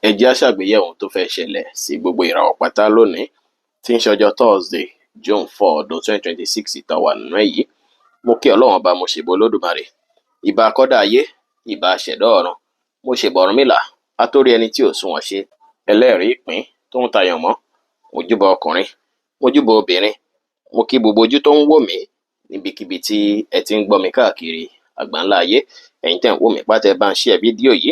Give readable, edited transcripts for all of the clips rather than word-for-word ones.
Ẹ jẹ́ á ṣàgbéyẹ̀wò ohun tó fẹ́ ṣẹlẹ̀ sí gbogbo ìràwọ̀ pátá lónìí tí ń ṣọjọ́ Thursday, June 4, ọdún 2026 tá a wà nínú ẹ̀ yìí. Mo kí Ọlọ́run Ọba, mo ṣèbà Olódùmarè, ìbà akọ́dá ayé, ìbà aṣẹ̀dá ọ̀run, mo ṣèbà Ọ̀rúnmìlà, atórí ẹni tí ò sunwọ̀n ṣe, ẹlẹ́rìí ìpín tó ń tayàn mọ́. Mo júbà ọkùnrin, mo júbà obìnrin, mo kí gbogbo ojú tó ń wò mí níbikíbi tí ẹ ti ń gbọ́ mi káàkiri àgbáńlá ayé. Ẹ̀yin tẹ́ ń wò mí pátá, ẹ bá ń share fídíò yìí,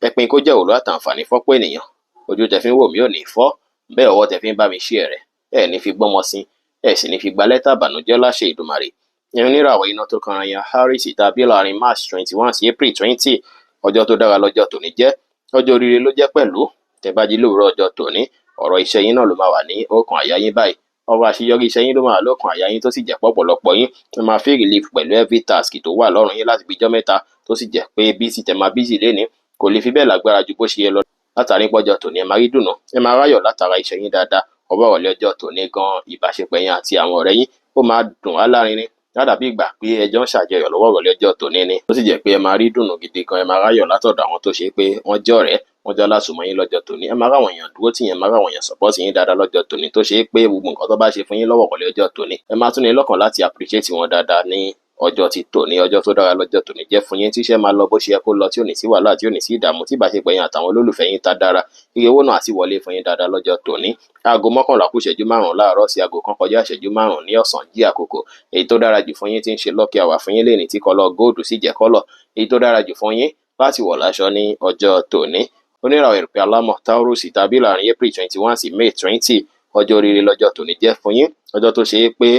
ẹ pín kó jẹ́ òwúrọ̀ àtàǹfààní fọ́pọ̀ ènìyàn. Ojú tẹ́ fi ń wò mí ò ní fọ́, bẹ́ẹ̀ ọwọ́ tẹ́ fi ń bá mi share rẹ̀, ẹ ní fi gbọ́mọ sí, ẹ sì ní fi gba lẹ́tà ìbànújẹ́ láṣẹ Èdùmàrè. Ìyẹn oníràwọ̀ iná tó kanra yan Aries tàbí láàrin March 21 sí April 20, ọjọ́ tó dára lọ́jọ́ tòní jẹ́, ọjọ́ oríire ló jẹ́ pẹ̀lú. Tẹ́ bá jí lówùúrọ̀ ọjọ́ tòní, ọ̀rọ̀ iṣẹ́ yín náà ló máa wà ní ọkàn àyà yín báyìí. Ọ̀rọ̀ àṣeyọrí iṣẹ́ yín ló máa wà lọ́kàn àyà yín, tó sì jẹ́ pọ̀pọ̀lọpọ̀ yín ẹ máa feel relief pẹ̀lú every task tó wà lọ́rùn yín láti bí ijọ́ mẹ́ta, tó sì jẹ́ pé busy tẹ́ máa busy lénìí kò lè fi bẹ́ẹ̀ lágbára ju bó ṣe yẹ lọ. Látàrí pọ́jọ́ tòní, ẹ máa rí dùnú, ẹ máa ráyọ̀ látara iṣẹ́ yín dáadáa. Ọwọ́ ìrọ̀lẹ́ ọjọ́ tòní gan, ìbáṣepọ̀ yín àti àwọn ọ̀rẹ́ yín ó máa dùn á lárinrin, ládàbí ìgbà pé ẹjọ́ ń ṣàjọyọ̀ lọ́wọ́ ìrọ̀lẹ́ ọjọ́ tòní ni. Ó sì jẹ́ pé ẹ máa rí dùnú gidi gan, ẹ máa ráyọ̀ látọ̀dọ̀ àwọn tó ṣe pé wọ́n jẹ́ ọ̀rẹ́, wọ́n jẹ́ alásùnmọ́ yín lọ́jọ́ tòní. Ẹ máa ráwọn èèyàn dúró tì yín, ẹ máa ráwọn èèyàn support yín dáadáa lọ́jọ́ tòní, tó ṣe pé gbogbo nǹkan tó bá ṣe fún yín lọ́wọ́ ìrọ̀lẹ́ ọjọ́ tòní, ẹ máa tún ní lọ́kàn láti appreciate wọn dáadáa ní ọjọ́ ti tòní. Ọjọ́ tó dára lọ́jọ́ tòní jẹ́ fún yín, tíṣẹ́ máa lọ bó ṣe yẹ kó lọ, tí ò ní sí wàhálà, tí ò ní sí ìdààmú, tí ìbáṣepọ̀ yín àtàwọn olólùfẹ́ yín tá dára, iye owó náà á sì wọlé fún yín dáadáa lọ́jọ́ tòní. Aago 10:45 láàárọ̀ sí aago 1:45 ní ọ̀sán jí àkókò. Èyí tó dára jù fún yín tí ń ṣe lucky hour fún yín lénìí, tí colour gold sì jẹ́ colour èyí tó dára jù fún yín láti wọ̀ láṣọ ní ọjọ́ tòní. Oníràwọ̀ erùpẹ̀ alámọ̀ Taurus tàbí láàrin April 21 sí May 20, ọjọ́ oríire lọ́jọ́ tòní jẹ́ fún yín, ọjọ́ tó ṣe é pé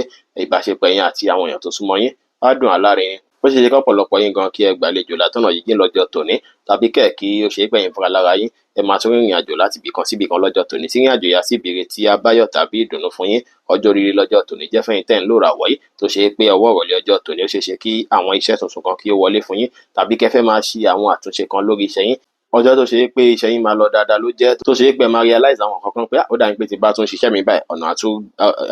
ìbáṣepọ̀ yín àti àwọn èèyàn tó súnmọ́ yín á dùn alárinrin. Ó ṣeé ṣe kọ́pọ̀lọpọ̀ yín gan kí ẹ gbàlejò látọ̀nà jíjìn lọ́jọ́ tòní, tàbí kẹ̀ kí ó ṣe é pé ẹ̀yin fúnra lára yín ẹ máa tún rìnrìn àjò láti ibì kan sí ibì kan lọ́jọ́ tòní, tí ìrìn àjò yá sí ìbéèrè tí abáyọ̀ tàbí ìdùnnú fún yín. Ọjọ́ oríire lọ́jọ́ tòní jẹ́ fẹ́yìn tẹ́ ń lò ràwọ̀ yìí, tó ṣe é pé ọwọ́ ìrọ̀lẹ́ ọjọ́ tòní, ó ṣeé ṣe kí àwọn iṣẹ́ tuntun kan kí ó wọlé fún yín, tàbí kẹ́ fẹ́ máa ṣe àwọn àtúnṣe kan lórí iṣẹ́ yín. Ọjọ́ tó ṣe é pé iṣẹ́ yín máa lọ dáadáa ló jẹ́, tó ṣe é pé ẹ máa realize àwọn nǹkan kan pé ó dàbí pé tí bá tún ṣiṣẹ́ mi báyìí, ọ̀nà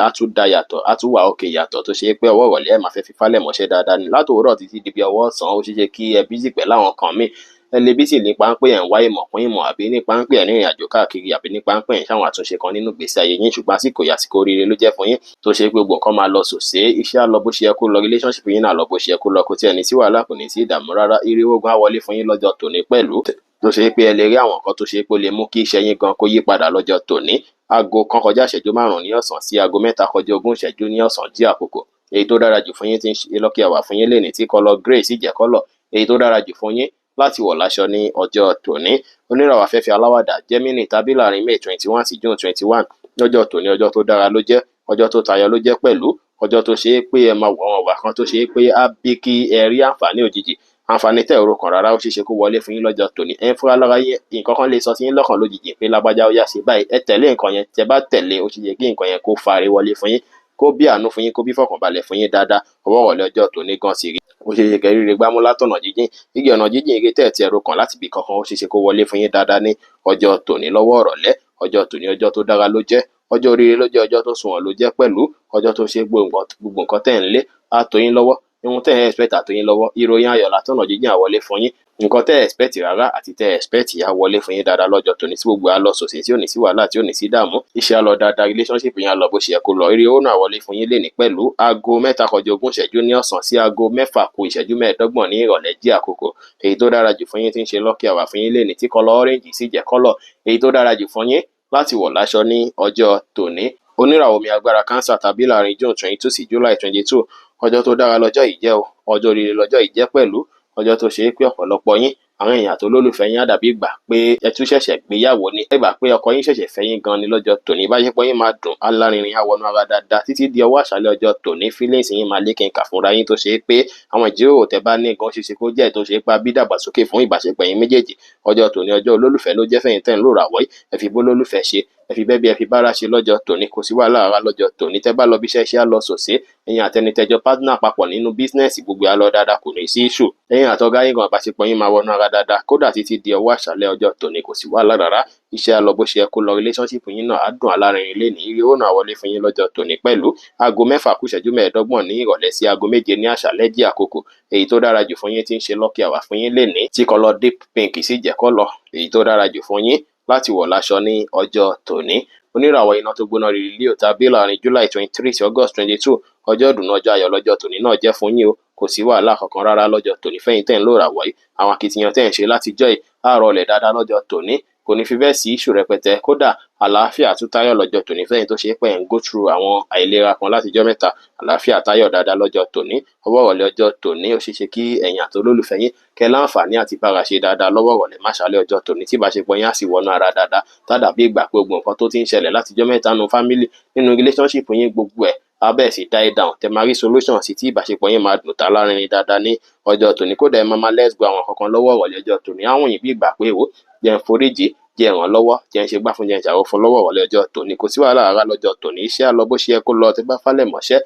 á tún da yàtọ̀, á tún wà òkè yàtọ̀, tó ṣe é pé ọwọ́ ìrọ̀lẹ́ ẹ máa fẹ́ fi fálẹ̀ mọ́ṣẹ́ dáadáa ni. Látòwúrọ̀ títí di bí ọwọ́ ọ̀sán, ó ṣeé ṣe kí ẹ busy pẹ̀lú àwọn nǹkan míì. Ẹ lè busy nípa ń pé ẹ̀ ń wá ìmọ̀ kún ìmọ̀, àbí nípa ń pé ẹ̀ ń rìnrìn àjò káàkiri, àbí nípa ń pé ẹ̀ ń ṣàwọn àtúnṣe kan nínú ìgbésí ayé yín. Ṣùgbọ́n àsìkò yìí, àsìkò oríire ló jẹ́ fún yín, tó ṣe pé gbogbo nǹkan máa lọ sòsé, iṣẹ́ á lọ bó ṣe yẹ kó lọ, relationship yín náà lọ bó ṣe yẹ kó lọ, kò tiẹ̀ ní sí wàhálà, kò ní sí ìdààmú rárá. Ire owó gan á wọlé fún yín lọ́jọ́ tòní pẹ̀lú, tó ṣe pé ẹ lè rí àwọn nǹkan tó ṣe pé ó lè mú kí iṣẹ́ yín gan kó yí padà lọ́jọ́ tòní. Aago 1:kọjá ìṣẹ́jú 5 ní ọ̀sán sí aago 2:20 ní ọ̀sán jí àkókò. Èyí tó dára jù fún yín tí ń ṣe lucky hour fún yín lénìí, tí colour grey sì jẹ́ colour èyí tó dára jù fún yín láti wọ̀ láṣọ ní ọjọ́ tòní. Oníràwọ̀ afẹ́fẹ́ aláwàdà Gemini tàbí láàrin May 21 sí June 21, lọ́jọ́ tòní, ọjọ́ tó dára ló jẹ́, ọjọ́ tó tayọ ló jẹ́ pẹ̀lú, ọjọ́ tó ṣe é pé ẹ máa wọ àwọn ìwà kan tó ṣe é pé á bí kí ẹ rí àǹfààní òjijì, àǹfààní tẹ́ ò ro kàn rárá, ó ṣeé ṣe kó wọlé fún yín lọ́jọ́ tòní. Ẹ ń fúnra lára yín, nǹkan kan lè sọ sí yín lọ́kàn lójijì pé lágbájá, ó yá, ṣe báyìí, ẹ tẹ̀lé nǹkan yẹn. Tẹ́ bá tẹ̀lé, ó ṣeé ṣe kí nǹkan yẹn kó fare wọlé fún yín, kó bí àánú fún yín, kó bí fọkànbalẹ̀ fún yín dáadáa. Ọwọ́ ìrọ̀lẹ́ ọjọ́ tòní gan sì rí, ó ṣeé ṣe kẹ́ ríre gbámú látọ̀nà jíjìn, igi ọ̀nà jíjìn, ire tẹ́ ẹ̀ tí ẹ ro kàn láti ibì kankan, ó ṣeé ṣe kó wọlé fún yín dáadáa ní ọjọ́ tòní lọ́wọ́ ìrọ̀lẹ́. Ọjọ́ tòní, ọjọ́ tó dára ló jẹ́, ọjọ́ oríire ló jẹ́, ọjọ́ tó sunwọ̀n ló jẹ́ pẹ̀lú, ọjọ́ tó ṣe gbogbo nǹkan tẹ́ ẹ̀ ń lé á tó yín lọ́wọ́, ohun tẹ́ ẹ̀ expect á tó yín lọ́wọ́. Ìròyìn ayọ̀ látọ̀nà jíjìn á wọlé fún yín, nǹkan tẹ́ ẹ̀ expect rárá àti tẹ́ ẹ̀ expect á wọlé fún yín dáadáa lọ́jọ́ tòní, tí gbogbo á lọ sòsè, tí ò ní sí wàhálà, tí ò ní sí ìdààmú. Iṣẹ́ á lọ dáadáa, relationship yín á lọ bó ṣe yẹ kó lọ, ire owó náà wọlé fún yín lénìí pẹ̀lú. Aago 2:20 ní ọ̀sán sí aago 5:45 ní ìrọ̀lẹ́ jí àkókò. Èyí tó dára jù fún yín tí ń ṣe lucky hour fún yín lénìí, tí colour orange sì jẹ́ colour èyí tó dára jù fún yín láti wọ̀ láṣọ ní ọjọ́ tòní. Oníràwọ̀ omi agbára Cancer tàbí láàrin June 22 sí July 22, ọjọ́ tó dára lọ́jọ́ yìí jẹ́ o, ọjọ́ oríire lọ́jọ́ yìí jẹ́ pẹ̀lú, ọjọ́ tó ṣe é pé ọ̀pọ̀lọpọ̀ yín, àwọn èèyàn àti olólùfẹ́ yín á dàbí ìgbà pé ẹ tún ṣẹ̀ṣẹ̀ gbéyàwó ni, ìgbà pé ọkọ yín ṣẹ̀ṣẹ̀ fẹ́ yín gan ni lọ́jọ́ tòní. Ìbáṣepọ̀ yín máa dùn alárinrin, á wọnú ara dáadáa títí di ọwọ́ àṣálẹ́ ọjọ́ tòní. Feelings yín máa lékenkà fúnra yín, tó ṣe é pé àwọn ìjíròrò tẹ́ bá ní gan ṣeéṣe kó jẹ́ tó ṣe é pa bí dàgbàsókè fún ìbáṣepọ̀ yín méjèèjì. Ọjọ́ tòní, ọjọ́ olólùfẹ́ ló jẹ́ fẹ́yìn tẹ́ ń lò ràwọ̀ yìí. Ẹ fi bólólùfẹ́ ṣe, ẹ fi bẹ́bí, ẹ fi bára ṣe lọ́jọ́ tòní, kò sí wàhálà rárá lọ́jọ́ tòní. Tẹ́ bá lọ bí iṣẹ́, iṣẹ́ á lọ sòsé. Ẹ̀yin àtẹnitẹ́jọ partner papọ̀ nínú business, gbogbo á lọ dáadáa, kò ní sí issue. Ẹ̀yin àtọ̀gá yín gan, ìbáṣepọ̀ yín máa wọnú ara dáadáa, kódà títí di ọwọ́ àṣálẹ́ ọjọ́ tòní, kò sí wàhálà rárá. Iṣẹ́ á lọ bó ṣe yẹ kó lọ, relationship yín náà á dùn alárinrin lénìí, ire owó náà wọlé fún yín lọ́jọ́ tòní pẹ̀lú. Aago 5:45 ní ìrọ̀lẹ́ sí aago 7 ní àṣálẹ́ jí àkókò. Èyí tó dára jù fún yín tí ń ṣe lucky hour fún yín lénìí, tí colour deep pink sì jẹ́ colour èyí tó dára jù fún yín láti láti wọ̀ láṣọ ní ọjọ́ tòní. Oníràwọ̀ iná tó gbóná rírì Leo tàbí láàrin July 23 sí August 22, ọjọ́ ìdùnnú, ọjọ́ ayọ̀ lọ́jọ́ tòní náà jẹ́ fún yín o. Kò sí wàhálà kankan rárá lọ́jọ́ tòní fẹ́yìn tẹ́ ń lò ràwọ̀ yìí. Àwọn akitiyan tẹ́ ń ṣe látijọ́ yìí á rọlẹ̀ dáadáa lọ́jọ́ tòní, kò ní fi bẹ́ẹ̀ sí issue rẹpẹtẹ. Kódà àlàáfíà tún táyọ̀ lọ́jọ́ tòní fẹ́yìn tó ṣe pé ẹ̀ ń go through àwọn àìlera kan látijọ́ mẹ́ta, àlàáfíà táyọ̀ dáadáa lọ́jọ́ tòní. Ọwọ́ ìrọ̀lẹ́ ọjọ́ tòní, ó ṣeé ṣe kí ẹ̀yin àti olólùfẹ́ yín kẹ́ láǹfààní àti bára ṣe dáadáa lọ́wọ́ ìrọ̀lẹ́ máṣálẹ́ ọjọ́ tòní, tí ìbáṣepọ̀ yín á sì wọnú ara dáadáa, tá dàbí ìgbà pé gbogbo nǹkan tó ti ń ṣẹlẹ̀ látijọ́ mẹ́ta nínú family, nínú relationship yín, gbogbo ẹ̀ á bẹ̀rẹ̀ sí die down, tẹ máa rí solution sí, tí ìbáṣepọ̀ yín máa dùn tá lárinrin dáadáa ní ọjọ́ tòní. Kódà ẹ máa máa let's go àwọn kankan lọ́wọ́ ìrọ̀lẹ́ ọjọ́ tòní, àwọn yìí bí ìgbà pé ó jẹ́ ń foríjì, jẹ́ ràn lọ́wọ́, jẹ́ ń ṣe gbá fún, jẹ́ ń ṣàwó fún lọ́wọ́ ìrọ̀lẹ́ ọjọ́ tòní. Kò sí wàhálà rárá lọ́jọ́ tòní, iṣẹ́ á lọ bó ṣe yẹ kó lọ tẹ́ bá falẹ̀ mọ́ṣẹ́.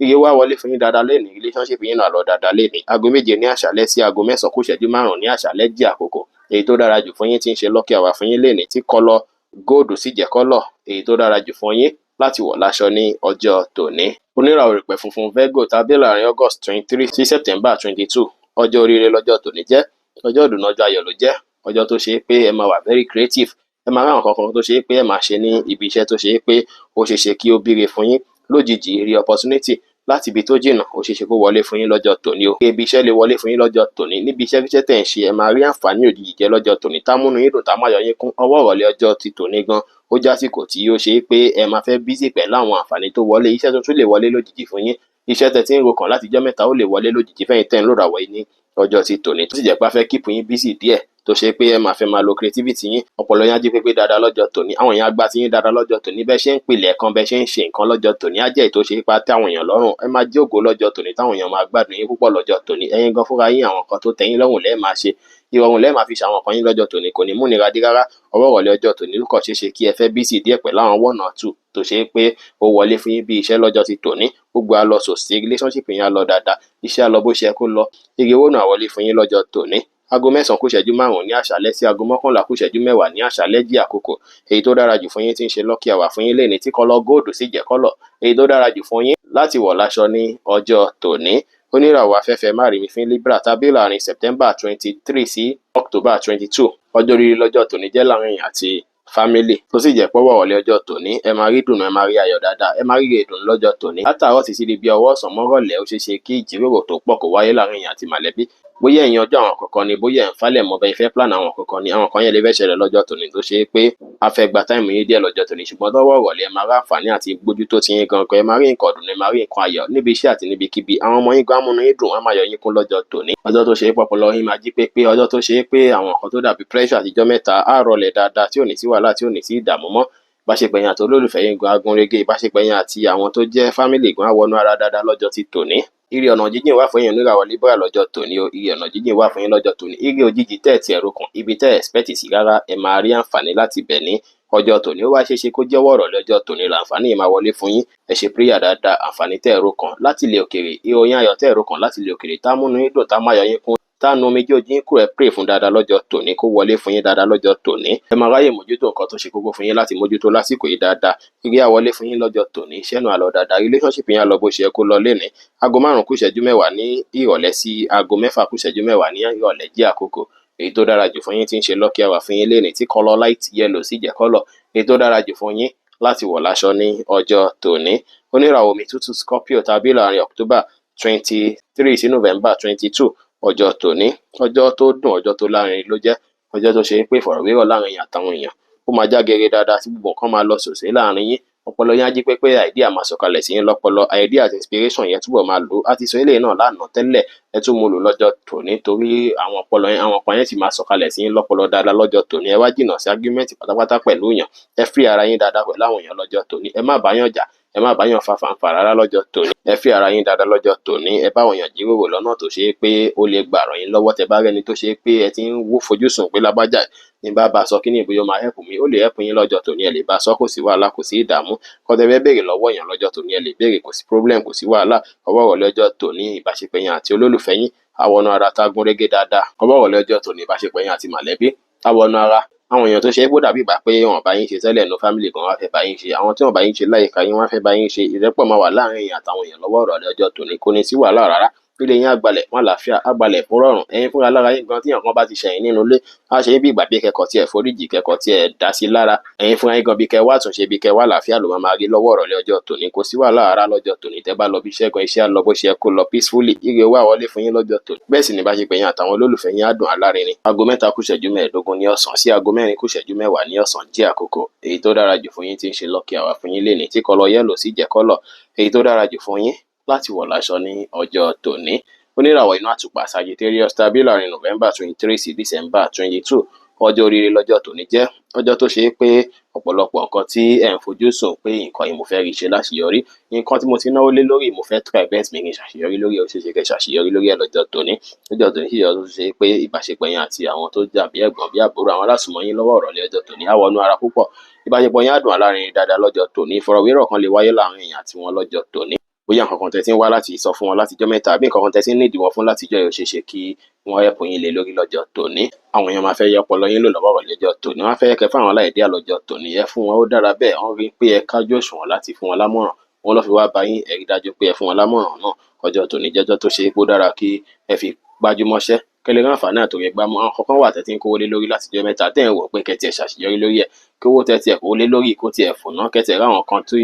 Ire wá wọlé fún yín dáadáa lénìí, relationship yín náà lọ dáadáa lénìí. Aago 7 ní àṣálẹ́ sí aago 9:55 ní àṣálẹ́ jẹ́ àkókò èyí tó dára jù fún yín tí ń ṣe lucky hour fún yín lénìí, tí colour gold sì jẹ́ colour èyí tó dára jù fún yín láti wọ̀ láṣọ ní ọjọ́ tòní. Oníràwọ̀ ìrùpẹ̀ funfun Virgo tàbí láàrin August 23 sí September 22, ọjọ́ oríire lọ́jọ́ tòní jẹ́, ọjọ́ ìdùnnú, ọjọ́ ayọ̀ ló jẹ́, ọjọ́ tó ṣe pé ẹ máa wà very creative, ẹ máa rí àwọn kankan tó ṣe pé ẹ máa ṣe ní ibi iṣẹ́ tó ṣe pé ó ṣeé ṣe kí ó bíire fún yín lójijì. Rí opportunity láti ibi tó jìnnà, ó ṣeé ṣe kó wọlé fún yín lọ́jọ́ tòní o. Ibi iṣẹ́ lè wọlé fún yín lọ́jọ́ tòní. Níbi iṣẹ́ kíṣẹ́ tẹ̀ ń ṣe, ẹ máa rí àǹfààní òjijì jẹ lọ́jọ́ tòní, tá múnú yín dùn, tá máyọ̀ yín kún. Ọwọ́ ìrọ̀lẹ́ ọjọ́ ti tòní gan, ó jásìkò tí ó ṣe pé ẹ máa fẹ́ busy pẹ̀lú àwọn àǹfààní tó wọlé. Iṣẹ́ tuntun lè wọlé lójijì fún yín, iṣẹ́ tẹ́ ti ń ro kàn látijọ́ mẹ́ta ó lè wọlé lójijì fẹ́yìn tẹ́ ń lò ràwọ̀ yìí ní ọjọ́ ti tòní, tó sì jẹ́ pé a fẹ́ keep yín busy díẹ̀, tó ṣe pé ẹ máa fẹ́ máa lo creativity yín, ọpọlọ yín á jí pépé dáadáa lọ́jọ́ tòní. Àwọn èèyàn á gbá ti yín dáadáa lọ́jọ́ tòní. Bẹ́ẹ̀ ṣe ń pilẹ̀ kan, bẹ́ẹ̀ ṣe ń ṣe nǹkan lọ́jọ́ tòní á jẹ́ èyí tó ṣe pa tẹ́ àwọn èèyàn lọ́rùn. Ẹ máa jókòó lọ́jọ́ tòní táwọn èèyàn máa gbádùn yín púpọ̀ lọ́jọ́ tòní. Ẹ̀yin gan fúnra yín, àwọn nǹkan tó tẹ́ yín lọ́rùn lẹ́ẹ̀ máa ṣe, ìrọ̀rùn lẹ́ẹ̀ máa fi ṣàwọn nǹkan yín lọ́jọ́ tòní, kò ní múnira dé rárá. Ọwọ́ ìrọ̀lẹ́ ọjọ́ tòní ló kàn ṣeé ṣe kí ẹ fẹ́ busy díẹ̀ pẹ̀lú àwọn one or two tó ṣe pé ó wọlé fún yín bí iṣẹ́ lọ́jọ́ ti tòní. Gbogbo á lọ sòsì, relationship yín á lọ dáadáa, iṣẹ́ á lọ bó ṣe yẹ kó lọ, ire owó náà wọlé fún yín lọ́jọ́ tòní. Aago 9:55 ní àṣálẹ́ sí aago 10:50 ní àṣálẹ́ jí àkókò èyí tó dára jù fún yín tí ń ṣe lucky hour fún yín lénìí, tí colour gold sì jẹ́ colour èyí tó dára jù fún yín láti wọ̀ láṣọ ní ọjọ́ tòní. Oníràwọ̀ afẹ́fẹ́ márìími Libra tàbí láàrin September 23 sí October 22, ọjọ́ oríire lọ́jọ́ tòní jẹ́ láàrin àti family, tó sì jẹ́ pọ́wọ́ ọ̀lẹ́ ọjọ́ tòní, ẹ máa rí dùnú, ẹ máa rí ayọ̀ dáadáa, ẹ máa rí ìdùnnú lọ́jọ́ tòní. Látàárọ̀ títí di bí ọwọ́ ọ̀sán mọ́rọ̀lẹ́, ó ṣeé ṣe kí ìjíròrò tó pọ̀ kó wáyé láàrin èèyàn àti mọ̀lẹ́bí. Bóyá ẹ̀yin ọjọ́ àwọn kankan ni, bóyá ẹ̀ ń falẹ̀ mọ́ bẹ́ẹ̀ fẹ́ plan àwọn kankan ni, àwọn kan yẹn lè fẹ́ ṣẹlẹ̀ lọ́jọ́ tòní tó ṣe é pé a fẹ́ gba time yín díẹ̀ lọ́jọ́ tòní. Ṣùgbọ́n tọ́wọ́ ìrọ̀lẹ́, ẹ máa rí àǹfààní àti gbójútó ti yín gangan, ẹ máa rí nǹkan ọdún, ẹ máa rí nǹkan ayọ̀ níbi iṣẹ́ àti níbikíbi. Àwọn ọmọ yín gan á múnú yín dùn, wọ́n máa yọ̀ yín kún lọ́jọ́ tòní. Ọjọ́ tó ṣe é pọpọlọ yín máa jí pépé, ọjọ́ tó ṣe é pé àwọn nǹkan tó dàbí pressure àtijọ́ mẹ́ta á rọlẹ̀ dáadáa, tí ò ní sí wàhálà, tí ò ní sí ìdààmú mọ́. Ìbáṣepọ̀ yín àti olólùfẹ́ yín gan á gún régé, ìbáṣepọ̀ yín àti àwọn tó jẹ́ family gan á wọnú ara dáadáa lọ́jọ́ ti tòní. Ire ọ̀nà jíjìn wà fún yín oníràwọ̀ Libra lọ́jọ́ tòní o. Ire ọ̀nà jíjìn wà fún yín lọ́jọ́ tòní. Ire òjijì tẹ́ ẹ̀ tí ẹ̀rọ kan, ibi tẹ́ ẹ̀ expect sí rárá, ẹ máa rí àǹfààní láti bẹ̀ ní ọjọ́ tòní. Ó wá ṣeé ṣe kó jẹ́ wọ̀rọ̀ lọ́jọ́ tòní làǹfààní yìí máa wọlé fún yín. Ẹ ṣe prayer dáadáa. Àǹfààní tẹ́ ẹ̀rọ kan láti ilẹ̀ òkèèrè, ìròyìn ayọ̀ tẹ́ ẹ̀rọ kan láti ilẹ̀ òkèèrè tá múnú yín dùn, tá máyọ̀ yín kún, tá nu omijé ojú yín kúrò, ẹ pray fún dáadáa lọ́jọ́ tòní kó wọlé fún yín dáadáa lọ́jọ́ tòní. Ẹ máa ráyè mójútó nǹkan tó ṣe kókó fún yín láti mójútó lásìkò yìí dáadáa. Ire á wọlé fún yín lọ́jọ́ tòní, iṣẹ́ náà lọ dáadáa, relationship yín á lọ bó ṣe yẹ kó lọ lénìí. Aago 5:50 ní ìrọ̀lẹ́ sí aago 6:50 ní ìrọ̀lẹ́ jẹ́ àkókò èyí tó dára jù fún yín tí ń ṣe lucky hour fún yín lénìí, tí colour light yellow sì jẹ́ colour èyí tó dára jù fún yín láti wọ̀ láṣọ ní ọjọ́ tòní. Oníràwọ̀ omi tútù Scorpio tàbí láàrin October 23 sí November 22, ọjọ́ tòní, ọjọ́ tó dùn, ọjọ́ tó lárinrin ló jẹ́, ọjọ́ tó ṣe pé ìfọ̀rọ̀wérọ̀ láàrin èèyàn àtàwọn èèyàn ó máa já geere dáadáa, tí gbogbo nǹkan máa lọ sòsé láàrin yín. Ọpọlọ yín á jí pépé, idea máa sọ̀kalẹ̀ sí yín lọ́pọlọ, idea àti inspiration yẹn túbọ̀ máa lò ó. A ti sọ eléyìí náà lánàá tẹ́lẹ̀, ẹ tún mú lò lọ́jọ́ tòní, torí àwọn ọpọlọ yẹn, àwọn ọkàn yẹn sì máa sọ̀kalẹ̀ sí yín lọ́pọlọ dáadáa lọ́jọ́ tòní. Ẹ wá jìnnà sí argument pátápátá pẹ̀lú èèyàn, ẹ free ara yín dáadáa pẹ̀lú àwọn èèyàn lọ́jọ́ tòní. Ẹ má bá yàn jà, ẹ má bá yàn fa fàǹfà rárá lọ́jọ́ tòní. Ẹ free ara yín dáadáa lọ́jọ́ tòní. Ẹ bá àwọn èèyàn jíròrò lọ́nà tó ṣe é pé ó lè gbà ràn yín lọ́wọ́. Tẹ́ bá rẹ́ni tó ṣe é pé ẹ ti ń wó fojúsùn pé lágbájá ní bá bá sọ kíní ìbóyá ó máa help mi, ó lè help yín lọ́jọ́ tòní, ẹ lè bá sọ, kò sí wàhálà, kò sí ìdààmú. Kọ́ tẹ́ fẹ́ béèrè lọ́wọ́ èèyàn lọ́jọ́ tòní, ẹ lè béèrè, kò sí problem, kò sí wàhálà. Ọwọ́ ìrọ̀lẹ́ ọjọ́ tòní, ìbáṣepọ̀ yín àti olólùfẹ́ yín á wọnú ara tá gún régé dáadáa. Ọwọ́ ìrọ̀lẹ́ ọjọ́ tòní, ìbáṣepọ̀ yín àti mọ̀lẹ́bí á wọnú ara. Àwọn èèyàn tó ṣe é kó dàbí ìgbà pé wọn bá yín ṣe tẹ́lẹ̀ nínú family gan wọ́n fẹ́ bá yín ṣe, àwọn tí wọ́n bá yín ṣe láyìíká yín wọ́n fẹ́ bá yín ṣe. Ìrẹ́pọ̀ máa wà láàrin èèyàn àtàwọn èèyàn lọ́wọ́ ìrọ̀lẹ́ ọjọ́ tòní, kò ní sí wàhálà rárá. Ilé yín á gbalẹ̀ fún àlàáfíà, á gbalẹ̀ fún rọ̀rùn. Ẹ̀yin fúnra lára yín gan tí èèyàn kan bá ti ṣẹ̀yìn nínú ilé, á ṣe bí ìgbà pé kẹ́kọ̀ọ́ tí ẹ foríjì, kẹ́kọ̀ọ́ tí ẹ dá sí lára. Ẹ̀yin fúnra yín gan bí kẹ́ wá àtúnṣe, bí kẹ́ wá àlàáfíà ló máa máa rí lọ́wọ́ ìrọ̀lẹ́ ọjọ́ tòní. Kò sí wàhálà rárá lọ́jọ́ tòní. Tẹ́ bá lọ bí iṣẹ́ gan, iṣẹ́ á lọ bó ṣe yẹ kó lọ peacefully. Ire owó á wọlé fún yín lọ́jọ́ tòní. Bẹ́ẹ̀ sì ni ìbáṣepọ̀ ẹ̀yin àtàwọn olólùfẹ́ yín á dùn alárinrin. 3:45 ní ọ̀sán sí 3:50 ní ọ̀sán jẹ́ àkókò èyí tó dára jù fún yín tí ń ṣe lucky hour fún yín lénìí, tí colour yellow sì jẹ́ colour èyí tó dára jù fún yín láti wọ̀ láṣọ ní ọjọ́ tòní. Oníràwọ̀ inú àtùpà Sagittarius tàbí láàrin November 23 sí December 22, ọjọ́ oríire lọ́jọ́ tòní jẹ́ ọjọ́ tó ṣe é pé ọ̀pọ̀lọpọ̀ nǹkan tí ẹ̀ ń fojú sùn pé nǹkan yìí mo fẹ́ rí ṣe láṣeyọrí, nǹkan tí mo ti náwó lé lórí mo fẹ́ try best mi kí n ṣàṣeyọrí lórí ẹ̀, ó ṣeé ṣe kẹ́ ṣàṣeyọrí lórí ẹ̀ lọ́jọ́ tòní. Lọ́jọ́ tòní sì jẹ́ ọjọ́ tó ṣe é pé ìbáṣepọ̀ yín àti àwọn tó dàbí ẹ̀gbọ́n bí àbúrò, àwọn alásùnmọ́ yín lọ́wọ́ ìrọ̀lẹ́ ọjọ́ tòní á wọnú ara púpọ̀. Ìbáṣepọ̀ yín á dùn alárinrin dáadáa lọ́jọ́ tòní. Ìfọ̀rọ̀wérọ̀ kan lè wáyé láàrin èèyàn àti wọn lọ́jọ́ tòní. Bóyá nǹkan kan tẹ́ ti ń wá láti sọ fún wọn látijọ́ mẹ́ta, àbí nǹkan kan tẹ́ ti ń nídìí wọn fún látijọ́ yìí, ó ṣeé ṣe kí wọ́n help yín lé lórí lọ́jọ́ tòní. Àwọn èèyàn máa fẹ́ yẹ ọpọlọ yín lò lọ́wọ́ ìrọ̀lẹ́ ọjọ́ tòní. Wọ́n á fẹ́ kẹ́ fún àwọn láìdíà lọ́jọ́ tòní. Ẹ fún wọn, ó dára bẹ́ẹ̀. Wọ́n rí pé ẹ kájú òṣùwọ̀n láti fún wọn lámọ̀ràn. Wọ́n lọ́ fi wá bá yín, ẹ rí dájú pé ẹ fún wọn lámọ̀ràn náà. Ọjọ́ tòní jẹ́jọ́ tó ṣe é pé ó dára kí ẹ fi gbájúmọ́ṣẹ́, kẹ́ lè rí àǹfààní àtòrí gbámú. Àwọn nǹkan kan wà tẹ́ ti ń kówó lé lórí látijọ́ mẹ́ta tẹ́ ń wò pé kẹ́ tiẹ̀ ṣàṣeyọrí lórí ẹ̀, kí owó tẹ́ tiẹ̀ kówó lé lórí kó tiẹ̀ fòná, kẹ́ tiẹ̀ rí àwọn kan tí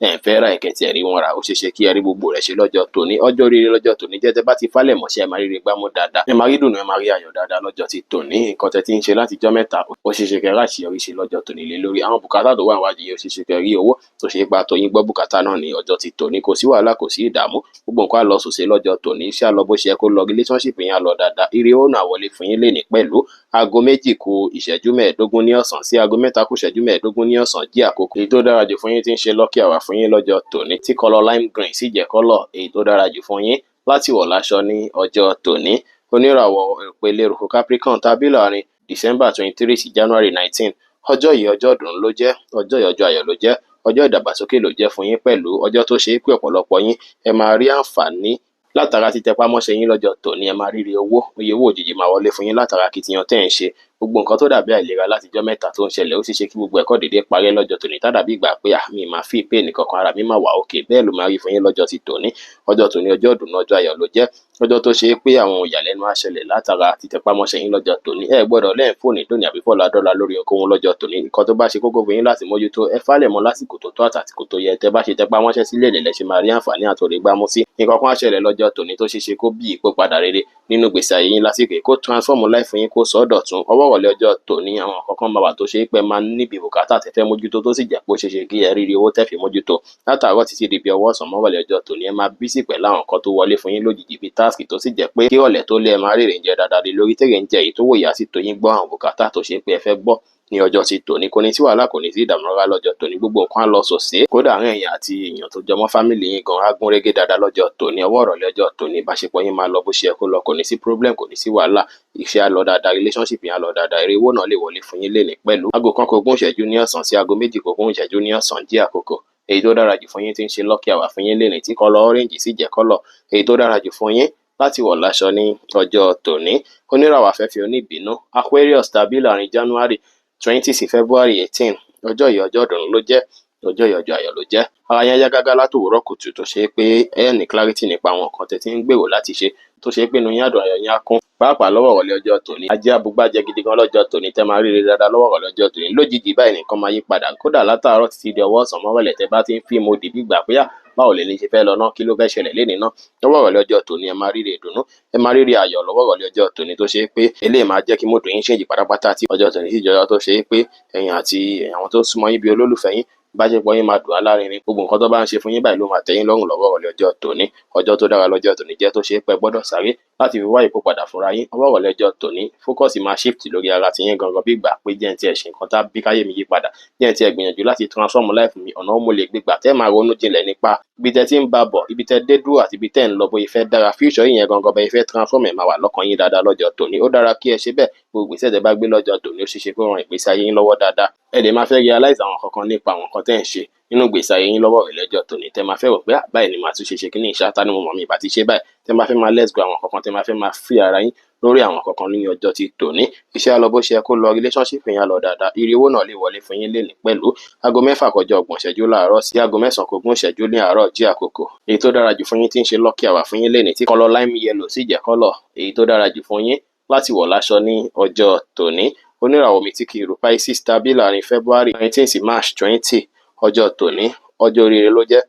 ẹ̀ ń fẹ́ rà, kẹ́ tiẹ̀ rí wọn rà. Ó ṣeé ṣe kí ẹ rí gbogbo rẹ̀ ṣe lọ́jọ́ tòní. Ọjọ́ oríire lọ́jọ́ tòní jẹ́ tẹ́ bá ti fálẹ̀ mọ́ṣẹ́, ẹ máa ríre gbámú dáadáa, ẹ máa rí dùnú, ẹ máa rí ayọ̀ dáadáa lọ́jọ́ ti tòní. Nǹkan tẹ́ ti ń ṣe látijọ́ mẹ́ta, ó ṣeé ṣe kẹ́ rí àṣeyọrí ṣe lọ́jọ́ tòní lé lórí. Àwọn bùkátà tó wà níwájú yín, ó ṣeé ṣe kẹ́ rí owó tó ṣe é pa tó yín gbọ́ bùkátà náà ní ọjọ́ ti tòní. Kò sí wàhálà, kò sí ìdààmú, gbogbo nǹkan á lọ sòsè lọ́jọ́ tòní. Iṣẹ́ á lọ bó ṣe yẹ kó lọ, relationship yín á lọ dáadáa, ire owó náà wọlé fún yín lénìí pẹ̀lú. 2:45 ní ọ̀sán sí 3:45 ní ọ̀sán jẹ́ àkókò èyí tó dára jù fún yín tí ń ṣe lucky hour fún yín lọ́jọ́ tòní, tí colour lime green sì jẹ́ colour èyí tó dára jù fún yín láti wọ̀ láṣọ ní ọjọ́ tòní. Oníràwọ̀ ìpele eruku Capricorn tàbí láàrin December 23 sí January 19, ọjọ́ yìí ọjọ́ ìdùnnú ló jẹ́, ọjọ́ yìí ọjọ́ ayọ̀ ló jẹ́, ọjọ́ ìdàgbàsókè ló jẹ́ fún yín pẹ̀lú. Ọjọ́ tó ṣe é pé ọ̀pọ̀lọpọ̀ yín ẹ máa rí àǹfààní látara títẹpá mọ́ṣẹ́ yín lọ́jọ́ tòní. Ẹ máa rírí owó, iye owó òjijì máa wọlé fún yín látara akitiyan tẹ́ ẹ̀ ń ṣe. Gbogbo nǹkan tó dàbí àìlera látijọ́ mẹ́ta tó ń ṣẹlẹ̀, ó ṣeé ṣe kí gbogbo ẹ̀kọ́ dédé parẹ́ lọ́jọ́ tòní, tá dàbí ìgbà pé àmì máa fi pain kankan, ara mi máa wà òkè. Bẹ́ẹ̀ ló máa rí fún yín lọ́jọ́ ti tòní. Ọjọ́ tòní ọjọ́ ìdùnnú, ọjọ́ ayọ̀ ló jẹ́, ọjọ́ tó ṣe é pé àwọn ìyàlẹ́nu á ṣẹlẹ̀ látara títẹpá mọ́ṣẹ́ yín lọ́jọ́ tòní. Ẹ gbọ́dọ̀ lẹ́yìn fóònù dóní àbí fọ́lá dọ́là lórí ohunkóhun lọ́jọ́ tòní. Nǹkan tó bá ṣe kókó fún yín láti mójútó, ẹ fálẹ̀ mọ́ lásìkò tó tọ́ àtàsìkò tó yẹ. Tẹ́ bá ṣe tẹpá mọ́ṣẹ́ sílẹ̀ lẹ̀ ṣe máa rí àǹfààní àtòrí gbámú sí. Nǹkan kan á ṣẹlẹ̀ lọ́jọ́ tòní tó ṣeé ṣe kó bí ìpò padà rere nínú ìgbésí ayé yín lásìkò, kó transform life yín, kó sọ ọ́ dọ̀tun. Ọwọ́ ìrọ̀lẹ́ ọjọ́ tòní, àwọn nǹkan kan máa wà tó ṣe é pé máa níbi bùkátà tẹ́ fẹ́ mójútó, tó sì jẹ́ pé ó ṣeé ṣe kí ẹ rírí owó tẹ́ fi mójútó látàárọ̀ títí di bí ọwọ́ ọ̀sán mọ́rọ̀lẹ́ ọjọ́ tòní. Ẹ máa busy pẹ̀lú àwọn nǹkan tó wọlé fún yín lójijì bíi task, tó sì jẹ́ pé kí ìrọ̀lẹ́ tó lé ẹ máa rèrè ń jẹ dáadáa lé lórí tèrè ń jẹ èyí tó wòye á sì tó yín gbọ́ àwọn bùkátà tó ṣe pé ẹ fẹ́ gbọ́ ní ọjọ́ ti tòní. Kò ní sí wàhálà, kò ní sí ìdààmú rárá lọ́jọ́ tòní. Gbogbo nǹkan á lọ sòsé, kódà àárín ẹ̀yin àti èèyàn tó jọmọ́ family yín gan á gún régé dáadáa lọ́jọ́ tòní. Ọwọ́ ìrọ̀lẹ́ ọjọ́ tòní, ìbáṣepọ̀ yín máa lọ bó ṣe yẹ kó lọ, kò ní sí problem, kò ní sí wàhálà, iṣẹ́ á lọ dáadáa, relationship yín á lọ dáadáa, èrè owó náà lè wọlé fún yín lénìí pẹ̀lú. 1:20 ní ọ̀sán sí 2:20 ní ọ̀sán jẹ́ àkókò èyí tó dára jù fún yín tí ń ṣe lucky hour fún yín lénìí, tí colour orange sì jẹ́ colour èyí tó dára jù fún yín láti wọ̀ láṣọ ní ọjọ́ tòní. Oníràwọ̀ afẹ́fẹ́ oníbínú Aquarius tàbí láàrin January 20 sí February 18, ọjọ́ yìí ọjọ́ ìdùnnú ló jẹ́, ọjọ́ yìí ọjọ́ ayọ̀ ló jẹ́. Ara yẹn yá gágá látòwúrọ̀ kùtù, tó ṣe é pé ẹ ní clarity nípa àwọn nǹkan tẹ́ ti ń gbèrò láti ṣe, tó ṣe é pé inú yín á dùn, ayọ̀ yín á kún, pàápàá lọ́wọ́ ìrọ̀lẹ́ ọjọ́ tòní. Ajé abúgbájẹ gidi gan lọ́jọ́ tòní, tẹ́ máa ríre dáadáa lọ́wọ́ ìrọ̀lẹ́ ọjọ́ tòní. Lójijì báyìí nìkan máa yí padà, kódà látàárọ̀ títí di ọwọ́ ọ̀sán mọ́rọ̀lẹ́ tẹ́ bá ti ń fíìmù òdì bí gbà pé báwo lè ní ṣe fẹ́ lọ náà, kí ló fẹ́ ṣẹlẹ̀ lénìí náà. Lọ́wọ́ ìrọ̀lẹ́ ọjọ́ tòní, ẹ máa ríre ìdùnnú, ẹ máa ríre ayọ̀ lọ́wọ́ ìrọ̀lẹ́ ọjọ́ tòní, tó ṣe é pé eléyìí máa jẹ́ kí mood yín change pátápátá. Tí ọjọ́ tòní sì jẹ́ ọjọ́ tó ṣe é pé ẹ̀yin àti àwọn tó súnmọ́ yín bí olólùfẹ́ yín, ìbáṣepọ̀ yín máa dùn alárinrin. Gbogbo nǹkan tó bá ń ṣe fún yín báyìí ló máa tẹ́ yín lọ́rùn lọ́wọ́ ìrọ̀lẹ́ ọjọ́ tòní. Ọjọ́ tó dára lọ́jọ́ tòní jẹ́, tó ṣe é pé gbọ́dọ̀ sáré láti fi wá ìkó padà fúnra yín. Ọwọ́ ìrọ̀lẹ́ ọjọ́ tòní, focus máa shift lórí ara ti yín gangan, bí ìgbà pé jẹ́ ń tiẹ̀ ṣe nǹkan tá bí káyé mi yí padà, jẹ́ ń tiẹ̀ gbìyànjú láti transform life mi, ọ̀nà ó mo lè gbégbà tẹ́ máa ronú jinlẹ̀ nípa ibi tẹ́ ti ń bá bọ̀, ibi tẹ́ dé dúró àti ibi tẹ́ ń lọ, bóyá fẹ́ dára future yín yẹn gangan, bẹ́ẹ̀ fẹ́ transform ẹ̀ máa wà lọ́kàn yín dáadáa lọ́jọ́ tòní. Ó dára kí ẹ ṣe bẹ́ẹ̀. Gbogbo ìgbésẹ̀ tẹ́ bá gbé lọ́jọ́ tòní, ó ṣeé ṣe kó ran ìgbésí ayé yín lọ́wọ́ dáadáa. Ẹ lè máa fẹ́ realize àwọn kankan nípa àwọn nǹkan tẹ́ ń ṣe nínú ìgbésí ayé yín lọ́wọ́ ìrọ̀lẹ́ ọjọ́ tòní, tẹ́ máa fẹ́ rò pé báyìí ni màá tún ṣe ṣe kíní ìṣá, ta ni mo mọ̀ mi ìbá ti ṣe báyìí, tẹ́ máa fẹ́ máa let go àwọn kankan, tẹ́ máa fẹ́ máa free ara yín. Lórí àwọn kankan ní ọjọ́ ti tòní, iṣẹ́ á lọ bó ṣe yẹ kó lọ, relationship yẹn á lọ dáadáa, ire owó náà lè wọlé fún yín lénìí pẹ̀lú. 5:30 láàárọ̀ sí 8:20 ní àárọ̀ jí àkókò. Èyí tó dára jù fún yín tí ń ṣe lucky hour fún yín lénìí, tí colour lime yellow sì jẹ́ colour èyí tó dára jù fún yín láti wọ̀ láṣọ ní ọjọ́ tòní. Oníràwọ̀ omi tí kì í ru Pisces tàbí láàrin February 19 sí March 20, ọjọ́ tòní, ọjọ́ oríire ló jẹ́,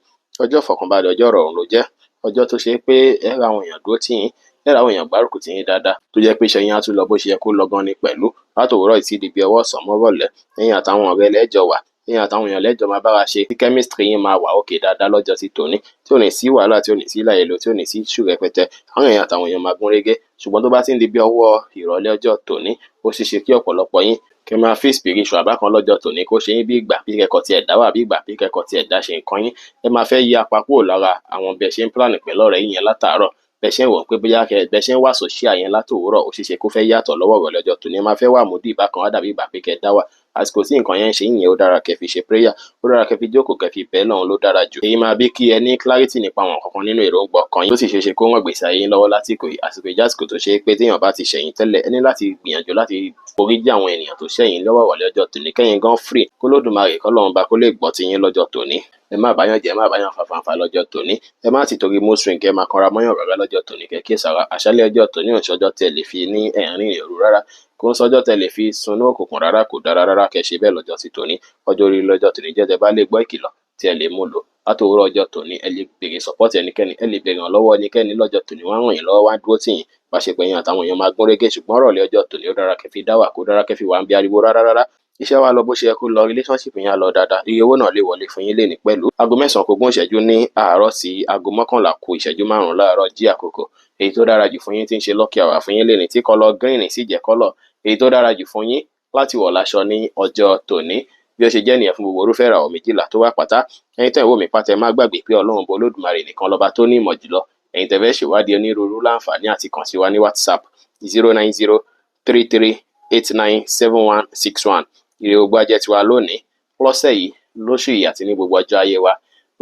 ọjọ́ ìfọ̀kànbalẹ̀, ọjọ́ ìrọ̀rùn ló jẹ́, ọjọ́ tó ṣe pé ẹ ra àwọn èèyàn dúró tì yín, ẹ ra àwọn èèyàn gbárùkù tì yín dáadáa, tó jẹ́ pé iṣẹ́ yín á tún lọ bó ṣe yẹ kó lọ gan ni pẹ̀lú. Látòwúrọ̀ títí di bí ọwọ́ ọ̀sán mọ́rọ̀lẹ́, ẹ̀yin àtàwọn ọ̀rẹ́ lẹ́jọ wà, ẹ̀yin àtàwọn èèyàn lẹ́jọ máa bára ṣe, tí chemistry yín máa wà òkè dáadáa lọ́jọ́ ti tòní, tí ò ní sí wàhálà, tí ò ní sí láìlo, tí ò ní sí issue rẹpẹtẹ. Àwọn èèyàn àtàwọn èèyàn máa gún régé. Ṣùgbọ́n tó bá ti ń di bí ọwọ́ ìrọ̀lẹ́ ọjọ́ tòní, ó ṣeé ṣe kí ọ̀pọ̀lọpọ̀ yín kẹ́ máa feel spiritual bákan lọ́jọ́ tòní, kó ṣe yín bí ìgbà bí kẹ́kọ̀ọ́ tí ẹ̀ dá wà, bí ìgbà bí kẹ́kọ̀ọ́ tí ẹ̀ dá ṣe nǹkan yín. Ẹ máa fẹ́ yí apá kúrò lára àwọn bẹ́ẹ̀ ṣe ń plan pẹ̀lú ọ̀rẹ́ yín yẹn látàárọ̀, bẹ́ẹ̀ ṣe ń wò ó pé bóyá bẹ́ẹ̀ ṣe ń wà social yẹn látòwúrọ̀, ó ṣeé ṣe kó fẹ́ yàtọ̀ lọ́wọ́ ìrọ̀lẹ́ ọjọ́ tòní. Ẹ máa fẹ́ wà moody bákan, á dàbí ìgbà pé kẹ́ dá wà. Àsìkò tí nǹkan yẹn ń ṣe yín yẹn, ó dára kẹ́ fi ṣe prayer, ó dára kẹ́ fi jókòó, kẹ́ fi bẹ́ẹ̀ lọ́hùn ló dára jù. Èyí máa bí kí ẹ ní clarity nípa àwọn nǹkan kan nínú èròǹgbà ọkàn yín, ó sì ṣeé ṣe kó ràn gbèsè ayé yín lọ́wọ́ lásìkò yìí. Àsìkò ìjásìkò tó ṣe é pé téèyàn bá ti ṣẹ̀yìn tẹ́lẹ̀, ẹ ní láti gbìyànjú láti foríjì àwọn ènìyàn tó ṣẹ̀yìn lọ́wọ́ ìrọ̀lẹ́ ọjọ́ tòní, kẹ́yìn gan free, kó lódùmarè kọ́lọ́run bá kó lè gbọ́ ti yín lọ́jọ́ tòní. Ẹ má báyàn jẹ́, ẹ má báyàn fàfàǹfà lọ́jọ́ tòní. Ẹ má ti torí mood swing kẹ́ máa kanra mọ́yàn rárá lọ́jọ́ tòní, kẹ́ kíyèsára. Àṣálẹ́ ọjọ́ tòní ò ń ṣọjọ́ tẹ́ lè fi ní ẹ̀rín òru rárá, kò ń sọjọ́ tẹ́ lè fi sunú òkùnkùn rárá, kò dára rárá kẹ́ ṣe bẹ́ẹ̀ lọ́jọ́ ti tòní. Ọjọ́ orí lọ́jọ́ tòní jẹ́ tẹ́ bá lè gbọ́ ìkìlọ̀ tí ẹ lè mú lò látòwúrọ̀ ọjọ́ tòní. Ẹ lè béèrè support ẹnikẹ́ni, ẹ lè béèrè ìrànlọ́wọ́ ẹnikẹ́ni lọ́jọ́ tòní, wọ́n á ràn yín lọ́wọ́, wọ́n á dúró tì yín. Ìbáṣepọ̀ yín àtàwọn èèyàn máa gún régé. Ṣùgbọ́n ìrọ̀lẹ́ ọjọ́ tòní, ó dára kẹ́ fi dá wà, kó dára kẹ́ fi wà ń bí ariwo rárá rárá. Iṣẹ́ wa lọ bó ṣe yẹ kó lọ, relationship yẹn á lọ dáadáa, iye owó náà lè wọlé fún yín lénìí pẹ̀lú. 9:20 ní àárọ̀ sí 10:55 láàárọ̀ jí àkókò. Èyí tó dára jù fún yín tí ń ṣe lucky hour fún yín lénìí, tí colour green sì jẹ́ colour èyí tó dára jù fún yín láti wọ̀ láṣọ ní ọjọ́ tòní. Bí ó ṣe jẹ́ nìyẹn fún gbogbo irúfẹ́ ìràwọ̀ 12 tó wà pátá. Ẹ̀yin tẹ́ ń wò mí pátá, ẹ má gbàgbé pé Ọlọ́run bọ Olódùmarè nìkan lọ́ba tó ní ìmọ̀ jùlọ. Ẹ̀yin tẹ́ fẹ́ ṣèwádìí onírúurú láǹfààní àti kàn sí wa ní WhatsApp 09033897161. Ire gbogbo á jẹ́ tiwa lónìí, lọ́sẹ̀ yìí, lóṣù yìí àti ní gbogbo ọjọ́ ayé wa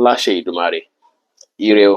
láṣẹ Ìdùmarè. Ire o.